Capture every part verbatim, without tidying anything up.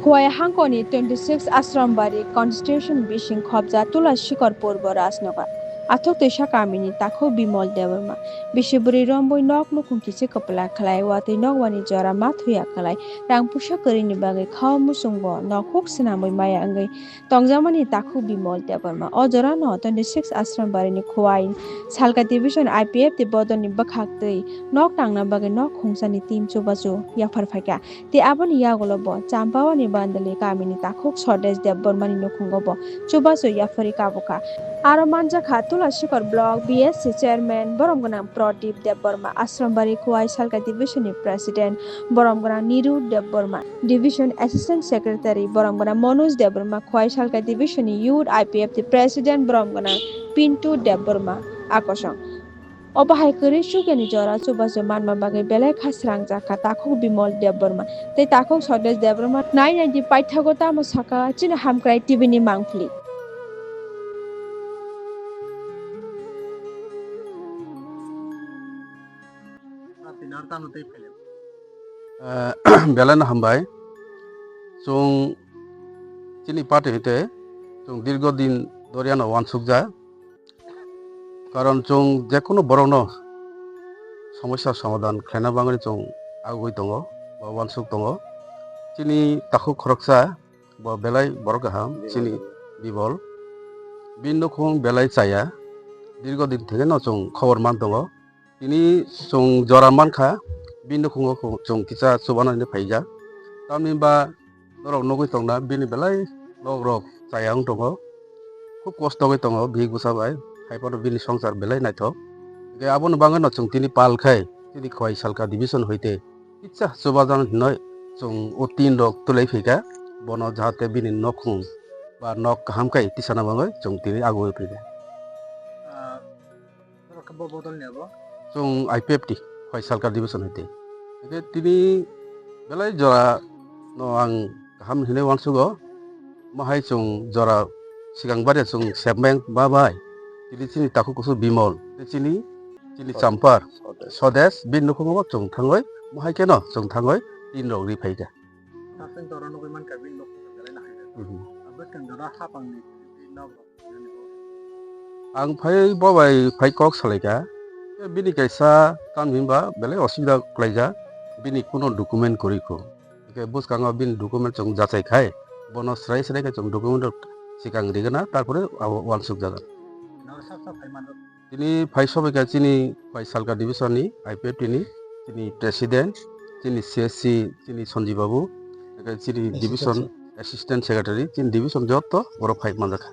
Kuwai hangkoni twenty six Ashrambari constitution bising khobja Tula Shikor Purbo Rajnagar. Athok twisa kamini takhuk Bimol Debbarma. Bisi bwrwi rombwi nok nukhung kichi kwpla khlai, watwi nokbani jora ma thuya khlai, rang puisa kwrwini bagwi khao muchungo nok huk swnamwi maya wngwi tongjakmani takhuk Bimol Debbarma. O jorano twenty six Ashrambari ni Khowai Salka division I P F T bodolni bwkhak twi nok tangna bagwi nok khungsani team chubachu yaphar phaikha. Tei aboni yagulo bo Champawani Bandali kamini takhuk Swadesh Debbarmani nukhungo bo chubachu yaphari kabukha. Aro manjakha Tula Shikor block B S C chairman borom gwnang Pradip Debbarma, Ashrambari Khowai Salka division ni president borom gwnang Niru Debbarma, division assistant secretary borom gwnang Manoj Debbarma, Khowai Salka division ni youth I P F T president borom gwnang Pintu Debbarma akosong. Obo hai kwrwi chukyani jora chubachu manma bagwi belai kha srangjak kha takhuk Bimol Debbarma tei takhuk Swadesh Debbarma. Nai nai di paithago tamo saka chini Hamkrai T V ni mangpili. Eh, belai no hambai. Chwng chini party hwnkhe chwng dirgo din doriano wansukjak. Karon chwng jekunu borokno somosya somadhan khlaina bagwi chwng agoi tongo ba wansuk tongo. Chini takhuk khoroksa bo belai borok kaham, chini Bimol. Bini nukhung belai chaya. Dirgo din thwngeno chwng khobor man tongo. Tini chwng jora mankha, bini nukhungo chwng kisa chubanani phaijak. Tamni ba norok nugwi tongna, bini belai nokrok chaya wng tongo. Khub kosto wngwi tongo bihik bwsa bai, hai phano bini swngchar belai naithok. Hwnkhe aboni bagwino chwng tini pal khai, tini Khowai Salka division hoite kisa chubajak hinwi chwng o tin rok twlai phaikha. Bono jahate bini nokhung ba nok kaham khai tisana bagwi chwng tini agoi phaikha. Norok khe bo bodol ni abo? Chwng I P F T, Khowai Salka division hoite. Hwnkhe tini belai jora no ang kaham hinwi uansugo. Mohai chwng jora swkang baria chwng sepmeng ba bai. Tini chini takhuk kusu Bimol, tei chini, chini Champar, Swadesh. Swadesh, bini nukhungo chwng thangwi, mohai kheno chwng thangwi tin rok ri phaikha. Aswk jora nugwi mankha bini nukhung belai nahai. Mhm. Abo chwng jora hapang ni nok rok. Ang phai bo bai phai kok salaikha. Bini kaisa tamni hwnba belai osubida kwlaijak. Bini kuno document kwrwi kho. Hwnkhe bwskango bini document chwng jachai khai. Bono swrai swrai khe chwng document rok swkang rigwna, tarpore abo uansuk jagan. Tini phai sobaikha chini Khowai Salka division ni I P F T ni chini president, chini C S C, chini Sanjib Babu, hwnkhe chini division assistant secretary, chini division joto borok phai manjakha.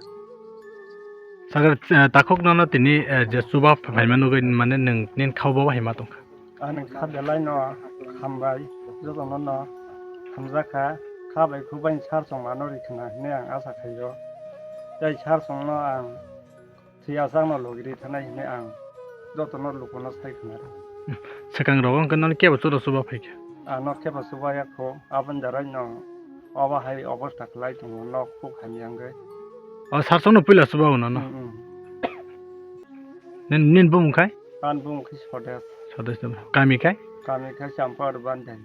Saka, eh, takhuk nono tini, eh, je chuba phaima nugwi mane nwng nini khao bo hai ma tongkha. Ani kha belai no hambai, joto no no hamjakha, kha bai khuk bai sar chong mano ri khna hwnwi ang asa khaio. Tei sar chong no ang Thwi asakno logi ri thanai hwnwi ang jotono lukuno sai khna rw. Swkang rogo hwnkhe nono kebo chuda chuba phaikha? Ano kebo chuba ya kho, aboni jarai no obo hai obosta khlai tongo, nok khuk hamya wngwi. O sarchokno puila chuba o nono? Mm, mm. Nin, nin bumung khai? Ani bumung khai Swadesh. Swadesh no. Kami khai? Kami khai Champar Bandai.